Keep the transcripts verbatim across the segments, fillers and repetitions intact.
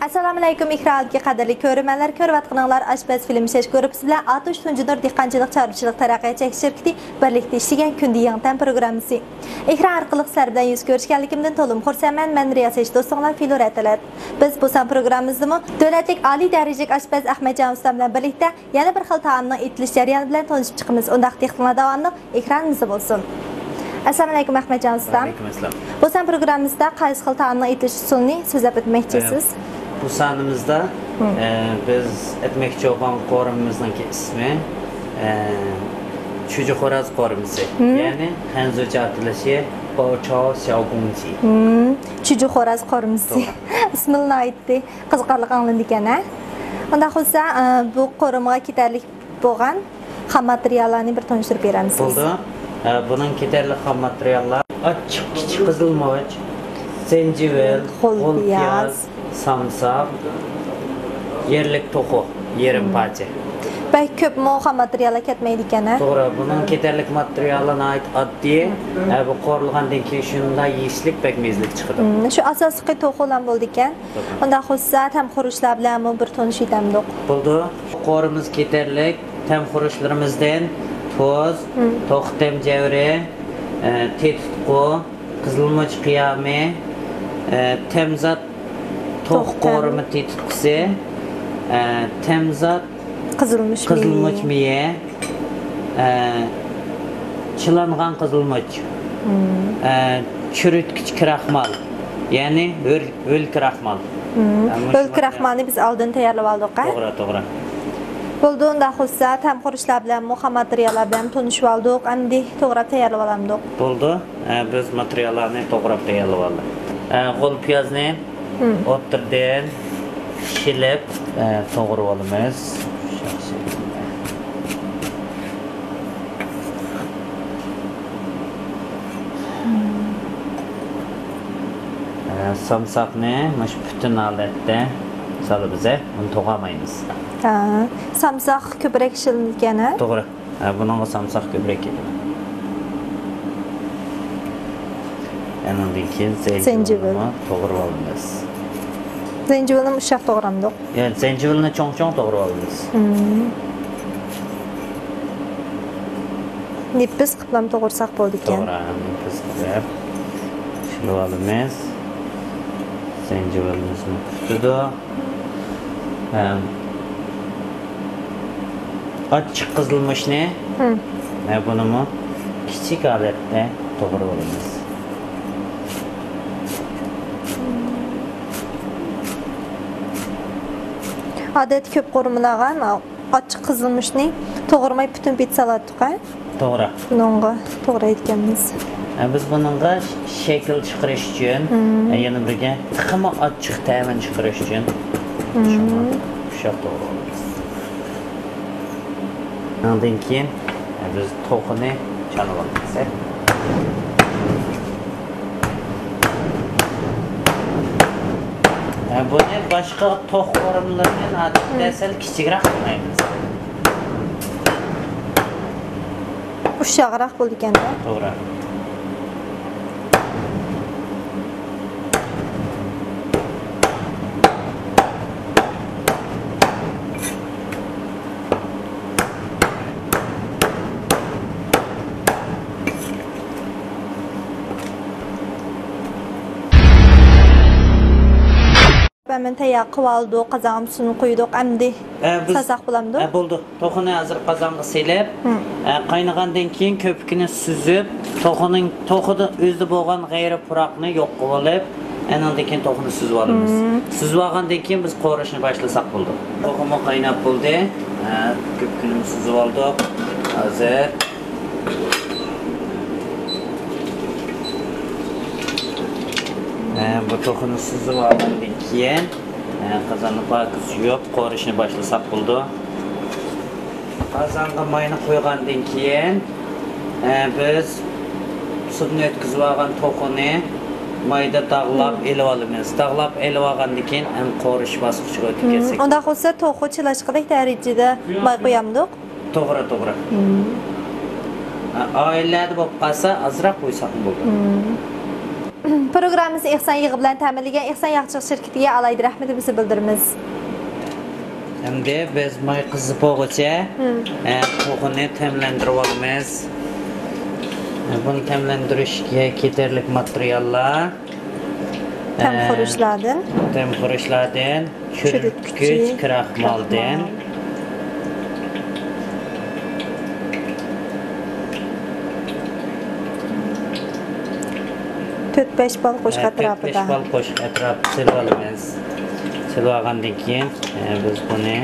ئەسسالامۇئەلەيكۇم، ئېكران ئالدىدىكى قەدىرلىك كۆرۈرمەنلەر، كۆرۈۋاتقىنىڭلار ئاشپەز فىلىم ئىشلەش گۇرۇپپىسى بىلەن ئاتۇش تۇنجى نۇر دېھقانچىلىق چارۋىچىلىق تەرەققىيات چەكلىك شىركىتى بىرلىكتە ئىشلىگەن كۈندە يېڭى تەم پروگراممىسى. ئېكران ئارقىلىق سىلەر بىلەن يۈز كۆرۈشكەنلىكىمدىن تولىمۇ خۇرسەنمەن. مەن رىياسەتچى دوستۇڭلار فىلۇرە تەلەت. بىز بۇ سان پروگراممىمىزدىمۇ دۆلەتلىك ئالىي دەرىجىلىك ئاشپەز ئەخمەتجان ئۇستام بىلەن بىرلىكتە يەنە بىر خىل تائامنىڭ ئېتىلىش جەريانى بىلەن تانىشىپ چىقىمىز. ئۇنداق دىققىتىڭلار داۋاملىق ئېكرانىمىزدا بولسۇن. ئەسسالامۇئەلەيكۇم ئەخمەتجان ئۇستام. ۋەئەلەيكۇم ئەسسالام. بۇ سان پروگراممىمىزدا قايسى خىل تائامنىڭ ئېتىلىش ئۇسۇلىنى سۆزلەپ ئۆتمەكچىسىز؟ ئە، بۇ سانىمىزدا، مم. ئە، بىز ئەتمەكچى بولغان قورۇمىمىزنىڭكى ئىسمى، ئە، چۈجە خوراز قورۇمىسى. مم. يەنى خەنزۇچە ئاتىلىشى بوچاۋ سياۋگۇڭجى. مم. چۈجە خوراز قورۇمىسى. توغرا. ئىسمىلا ناھايىتى قىزىقارلىق ئاڭلىنىدىكەن، ھە؟ ئۇنداق بولسا، ئە، بۇ قورۇمىغا كېتەرلىك بولغان خام ماتېرىياللارنى بىر تونۇشتۇرۇپ بېرەمسىز؟ بولدى. ئە، بۇنىڭ كېتەرلىك خام ماتېرىياللار ئاچچىق كىچىك قىزىل مۇچ، زەنجىۋىل، غول غول پىياز. پىياز، سامساق، يەرلىك توخۇ، يېرىم مم. پارچە. بەك كۆپمۇ خام ماتېرىياللار كەتمەيدىكەن، ھە؟ توغرا، بۇنىڭ كېتەرلىك ماتېرىيالى ناھايىتى ئاددىي. ئە، بۇ قورۇلغاندىن كېيىن شۇنداق يېيىشلىك بەك مەززىلىك چىقىدۇ. مم، شۇ ئاساسلىقى توخۇلام بولىدىكەن. توغرا. ئۇنداق بولسا تەم خۇرۇچلار بىلەنمۇ بىر تونۇشۇۋېتەمدۇق. بولدى. قورۇمىمىز كېتەرلىك. تەم خۇرۇچلىرىمىزدىن تۇز، مم. توخۇ تەم جەۋرى، ئە، تېتىتقۇ، قىزىلمۇچ قىيامى، ئە، تەمزات توخۇ توخۇ تەم. قورۇما تېتىتقۇسى، ئە، تەمزات قىزىلمۇچ قىزىلمۇچ مېيى. مېيى، ئە، چىلانغان قىزىلمۇچ، مم. ئە، چۈرۈتكۈچ كراخمال، يەنى ھۆل، ھۆل كراخمال. مم. ئە، مۇشۇ ھۆل ماتېرىيال. كراخمالنى بىز ئالدىن تەييارلىۋالدۇق، ھە؟ توغرا، توغرا. بولدى، ئۇنداق بولسا، تەم خۇرۇچلار بىلەنمۇ، خام ماتېرىياللار بىلەن تونۇشۇۋالدۇق. ئەمدى توغراپ تەييارلىۋالامدۇق. بولدى. ئە، بىز ماتېرىياللارنى توغراپ تەييارلىۋالدۇق. ئە، غول پىيازنى مم. ئوتتۇرىدىن شىلىپ، ئە، توغرىۋالىمىز. ئە، سامساقنى مۇشۇ پۈتۈن ھالەتتە سالىمىز، ئۇنى توغرىمايمىز. ھە، سامساق كۆپرەك ئىشلىنىدىكەن، ھە؟ توغرا. ھە، بۇنىڭغا سامساق كۆپرەك كېتىدۇ. ئاندىن كېيىن زەنجىۋىل. زەنجىۋىلنىمۇ توغرىۋالىمىز. زەنجىۋىلنىمۇ ئۇششاق توغرامدۇق؟ ياق، زەنجىۋىلنى چوڭ-چوڭ توغرىۋالىمىز. مم. نېپىز قىپلام توغرىساق بولىدىكەن. توغرا، نېپىز قىلىپ شىلىۋالىمىز. زەنجىۋىلىمىزمۇ پۈتىدۇ. ھەم ئاچچىق قىزىلمۇچنى، ھە، بۇنىمۇ كىچىك ھالەتتە توغرىۋالىمىز. ئادەتتە كۆپ قورۇمىلارغا ئاچچىق قىزىلمۇچنى توغرىماي پۈتۈن پېتى سالاتتۇق، ھە؟ توغرا. بۇنىڭغا توغرايدىكەنمىز. ھە، بىز بۇنىڭغا شەكىل چىقىرىش ئۈچۈن، مم. ھە، يەنە بىرگە تېخىمۇ ئاچچىق تەمىنى چىقىرىش ئۈچۈن، مم. شۇڭا ئۇششاق توغرىۋالىمىز. ئاندىن كېيىن، ھە، بىز توخۇنى چانىۋالىمىز. ھە، بۇنى باشقا توخۇ قورۇمىلىرىدىن ئادەتتە سەل كىچىكرەك قىلمايمىز. ئۇششاقراق بولىدىكەن-دە. توغرا. ھەممىنى تەييار قىلىۋالدۇق، قازانغا سۇنى قۇيدۇق، ئەمدى ئە، بىز سالساق بولامدۇ؟ ئە، بولدى. توخۇنى ھازىر قازانغا سېلىپ، ھە. ئە، قاينىغاندىن كېيىن كۆپۈكىنى سۈزۈپ، توخۇنىڭ، توخۇدا ئۆزىدە بولغان غەيرىي پۇراقنى يوق قىلىۋېلىپ، ئەنىڭدىن كېيىن توخۇنى سۈزۈۋالىمىز. ھىم. سۈزۈۋالغاندىن كېيىن بىز قورۇشنى باشلىساق بولىدۇ. توخۇمۇ قايناپ بولدى. ھە، كۆپۈكىنىمۇ سۈزۈۋالدۇق. ھازىر، ھە، بۇ توخۇنى سۈزۈۋالغاندىن كېيىن، ھە، قازاننى پاكىز يۇيۇپ، قورۇشنى باشلىساق بولىدۇ. قازانغا ماينى قۇيغاندىن كېيىن، ئە، بىز سۇدىن ئۆتكۈزۈۋالغان توخۇنى مايدا داغلاپ ئېلىۋالىمىز. داغلاپ ئېلىۋالغاندىن كېيىن، ئەمدى قورۇش باسقۇچىغا ئۆتۈپ كەتسەك. ئۇنداق بولسا، توخۇ چىلاشقىدەك دەرىجىدە ماي قۇيامدۇق؟ توغرا، توغرا. ئە، ئائىلىلەردە بولۇپ قالسا، ئازراق قۇيساقمۇ بولىدۇ. پروگراممىمىزنى ئېھسان يېغى بىلەن تەمىنلىگەن ئېھسان ياغچىلىق شىركىتىگە ئالاھىدە رەھمىتىمىزنى بىلدۈرىمىز. ئەمدى بىز ماي قىزىپ بولغۇچە، مم. ئە، توخۇنى تەملەندۈرۈپ ئالىمىز. ئە، بۇنى تەملەندۈرۈشكە كېتەرلىك ماتېرىياللار، تەم ئە، خۇرۇچلاردىن. تەم خۇرۇچلاردىن، چۈرۈتكۈچ، چۈرۈتكۈچ، كراخمالدىن. كراخمال. تۆت بەش بال قوشۇق ئەتراپىدا. تۆت بەش بال قوشۇق ئەتراپىدا سېلىپ ئالىمىز. سېلىپ ئالغاندىن كېيىن، ئە، بىز بۇنى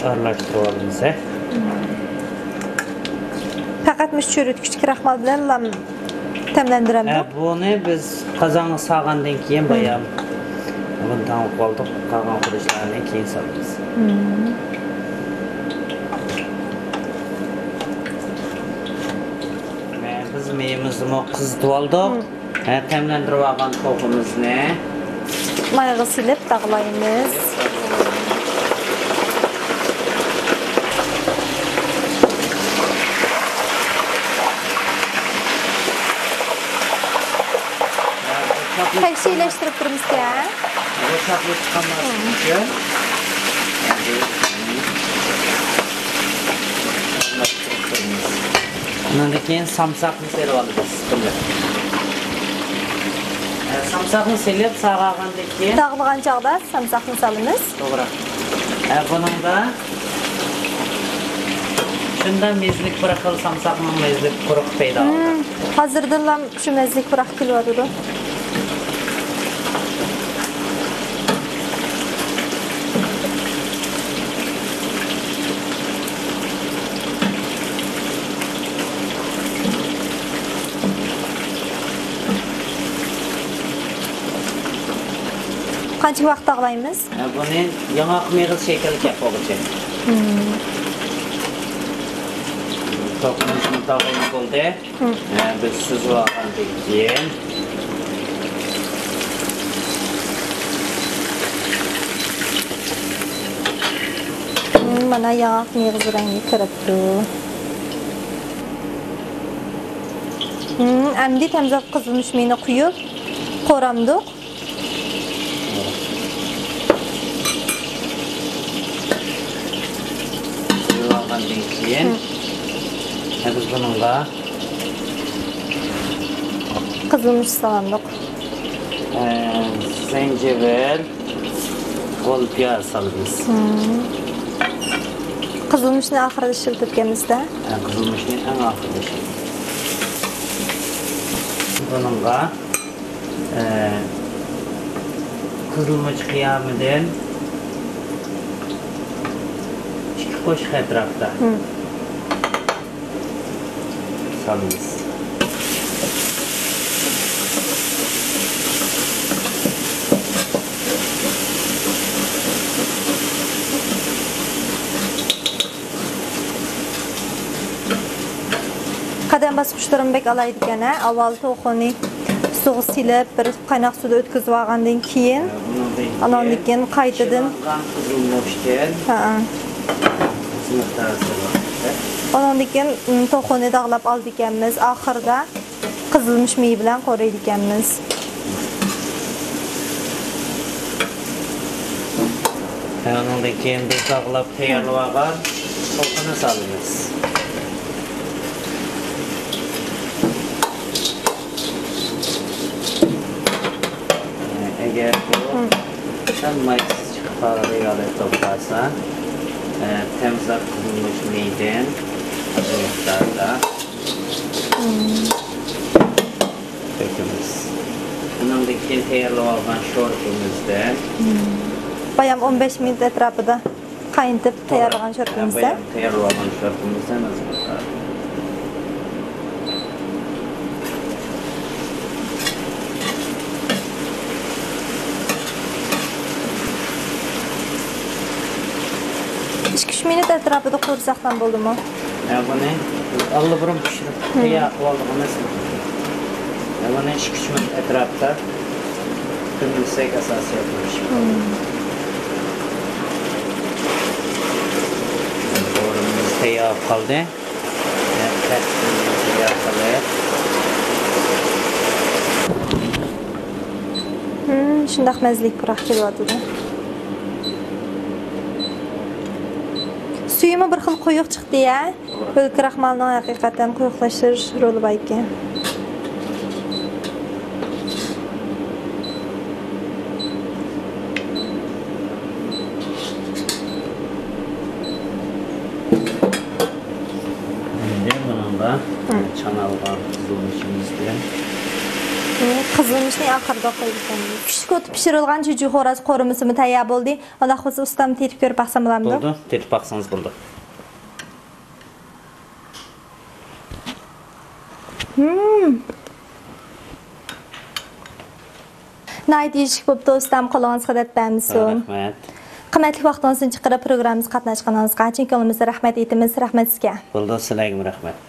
ئارىلاشتۇرۇپ ئالىمىز، ھە. پەقەت مۇشۇ چۈرۈتكۈچ كراخمال بىلەنلا تەملەندۈرەمدۇ؟ ھە، بۇنى بىز قازانغا سالغاندىن كېيىن، مم، بايام بۇنى تاڭلىپ قالدۇق. قالغان خۇرۇچلارنى كېيىن سالىمىز. مم. ھە، بىز مېيىمىزنىمۇ قىزىتىپ ئالدۇق. مم. ھە، تەملەندۈرۈپ ئالغان توخۇمىزنى مايغا سېلىپ داغلايمىز. تەكشىلەشتۈرۈپ تۇرىمىزكەن. بوشاپلا چىقالماسلىق ئۈچۈن. ئۇنىڭدىن كېيىن سامساقنى سېلىپ ئالىمىز. سامساقنى سېلىپ ساغارغاندىن كېيىن، داغلىغان چاغدا سامساقنى سالىمىز. توغرا. بۇنىڭدا شۇنداق مېزىلىك بىر خىل سامساقنىڭ مېزىلىك پۇرىقى پەيدا بولىدۇ. مم، ھازىردىنلا شۇ مەززىلىك پۇراق كېلىۋاتىدۇ. قانچە ۋاقىت داغلايمىز؟ ھە، بۇنى ياڭاق مېغىز شەكىلگە كەپ بولغۇچە. مم. توخۇمىمىزنىڭ داغلىنىپ بولدى. مم. ھە، بىز سۈزۈپ ئالغاندىن كېيىن. مم، مانا ياڭاق مېغىز رەڭگى كىرىپتۇ. مم، ئەمدى تەمزات قىزىلمىش مېيىنى قۇيۇپ، قورامدۇق. قويۇۋالغاندىن كېيىن، ھە، بىز بۇنىڭغا قىزىلمىش سالامدۇق. ئە، زەنجىۋىل، غول پىياز سالىمىز. قىزىلمىشنى ئاخىرىدا ئىشلىتىدىكەنمىز-دە. ھە، قىزىلمىشنى ئەڭ ئاخىرىدا ئىشلىتىمىز. بۇنىڭغا ئە، قىزىلمۇچ قىيامىدىن ئىككى قوشۇق ئەتراپىدا سالىمىز. قەدەم باسقۇچلىرىمۇ بەك ئالاھىدىكەن، ھە؟ ئاۋۋال توخۇنى سۇغا سېلىپ، بىر قايناق سۇدا ئۆتكۈزۈۋالغاندىن كېيىن، ئۇنىڭدىن ئاندىن كېيىن قايتىدىن، قىزىلمۇچتىن، ھە، ئۇنىڭدىن كېيىن، م، توخۇنى داغلاپ ئالىدىكەنمىز. ئاخىرىدا قىزىلمىش مېيى بىلەن قورۇيدىكەنمىز. ھە، ئۇنىڭدىن كېيىن بىز داغلاپ تەييارلىۋالغان توخۇنى سالىمىز. ئەگەر بۇ سەل مايسىز چىقىپ قالغان ھالەتتە بولۇپ قالسا، تەمزات قىزىلمىش مېيىدىن بۇ مىقداردا تۆكىمىز. ئۇنىڭدىن كېيىن تەييارلىۋالغان شورپىمىزدىن. بايام ئون بەش مىنۇت ئەتراپىدا قاينىتىپ تەييارلىغان شورپىمىزدىن. بايام تەييارلىۋالغان شورپىمىزدىن ئاز مىقدار. ئىككى ئۈچ مىنۇت ئەتراپىدا قورۇساقلا بولدىمۇ؟ ھە، بۇنى ئاللىبۇرۇن پىشۇرۇپ تەييار قىلىۋالدۇق ئەمەسمۇ؟ ھە، بۇنى ئىككى ئۈچ مىنۇت ئەتراپىدا كۆمۈلسەك ئاساسىي بولۇشى. قورۇمىمىز تەييار بولۇپ قالدى. تەرتىپىنى تەييار قىلىپ، شۇنداق مەززىلىك پۇراق كېلىۋاتىدۇ. سۈيىمۇ بىر خىل قويۇق چىقتى يا. ئۆلكە راخمالنىڭ ھەقىقەتەن قويۇقلاشتۇرۇش رولى بار ئىكەن. ئەمدى بۇنىڭغا چانالغان قىزىلمىشىمىز بىلەن. قىزىلمىشنى ئاخىرىدا قويىمىز. كۈچلۈك ئوتتا پىشۇرۇلغان جۇجۇ خوراز قورۇمىسىمۇ تەييار بولدى. ئۇنداق بولسا ئۇستام تېتىپ كۆرۈپ باقسام بولامدۇ؟ بولىدۇ، تېتىپ باقسىڭىز بولىدۇ. ھىم. ناھايىتى يېيىشلىك بوپتۇ ئۇستام، قولىڭىزغا دەرد بەرمىسۇن. رەھمەت. قىممەتلىك ۋاقتىڭىزنى چىقىرىپ پروگراممىمىزغا قاتناشقىنىڭىزغا چىن كۆڭلىمىزدىن رەھمەت ئېيتىمىز. رەھمەت سىزگە. بولىدۇ، سىلەرگىمۇ رەھمەت.